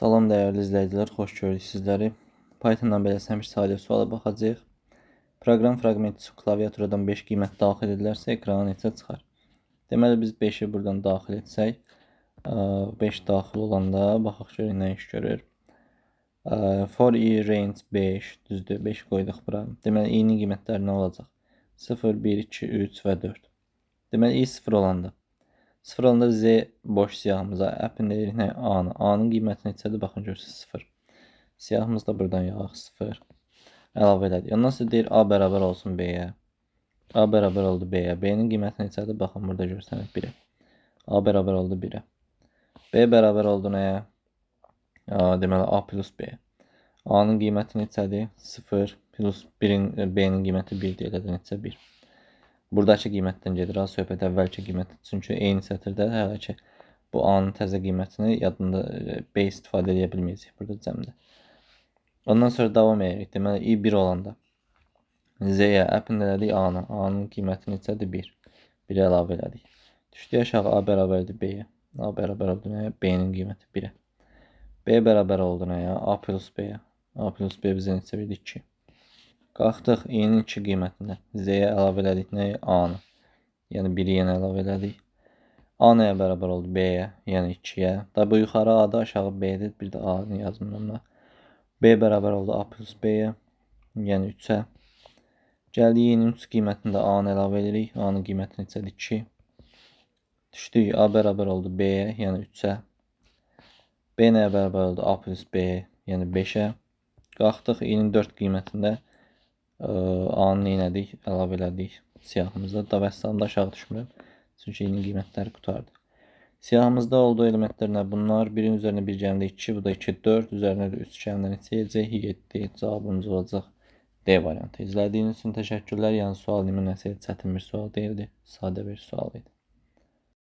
Salam dəyərli izləyicilər, xoş gördük sizləri. Pythondan belə bir sadə suala baxacağıq. Proqram fraqmenti üçün klaviaturadan 5 qiymət daxil edilərsə, ekrana neçə çıxar? Deməli, biz 5-i buradan daxil etsək, 5 daxil olanda baxaq görək nə iş görür. For i range 5, düzdür, 5 qoyduq bura. Deməli, i-nin qiymətləri nə olacaq? 0, 1, 2, 3 və 4. Deməli, i 0 olanda 0 olanda Z boş siyahımıza append edirik nə? A-nı. A-nın qiyməti neçədir? Baxın görürsünüz 0. Siyahımız da buradan yığaq 0. Əlavə elədik. Ondan sonra deyir A bərabər olsun B-yə. A bərabər oldu B-yə. B-nin qiyməti neçədir? Baxın burada görsənir 1-ə. A bərabər oldu 1-ə. B bərabər oldu nəyə? Deməli A plus B. A-nın qiyməti neçədir? 0 plus 1-in B-nin qiyməti 1-dir. Elə də neçə? 1. Buradakı qiymətdən gedir ha söhbət, əvvəlki qiymət. Çünki eyni sətirdə hələ ki bu A-nın təzə qiymətini yadında B istifadə edə bilməyəcək burada cəmdə. Ondan sonra davam edirik. Deməli i 1 olanda Z-yə append elədik A-nı. A-nın qiyməti neçədir? 1. 1 əlavə elədik. Düşdük aşağı, A bərabərdir B-yə. A bərabər oldu nəyə? B-nin qiyməti 1-ə. B bərabər oldu nəyə? A plus B-yə. A plus B bizə neçə verdi? 2. Qalxdıq i-nin 2 qiymətində. Z-yə əlavə elədik nəyi? A-nı. Yəni 1-i yenə əlavə elədik. A nəyə bərabər oldu? B-yə, yəni 2-yə. Da bu yuxarı A-da, aşağı B-dir. Bir də A-nı yazdım mən. B bərabər oldu A plus B-yə, yəni 3-ə. Gəldik i-nin 3 qiymətində A-nı əlavə edirik. A-nın qiyməti neçədir? 2. Düşdük A bərabər oldu B-yə, yəni 3-ə. B nəyə bərabər oldu? A plus B, yəni 5-ə. Qalxdıq i-nin 4 qiymətində A-nı neynədik? Əlavə elədik siyahımızda. Da vəssalam da aşağı düşmürəm. Çünki i-nin qiymətləri qurtardı. Siyahımızda olduğu elementlər nə? Bunlar 1-in üzərinə 1 gələndə 2, bu da 2, 4, üzərinə də 3 gələndə neçə edəcək? 7. Cavabımız olacaq D variantı. İzlədiyiniz üçün təşəkkürlər. Yəni sual nümunəsi çətin bir sual deyildi. Sadə bir sual idi.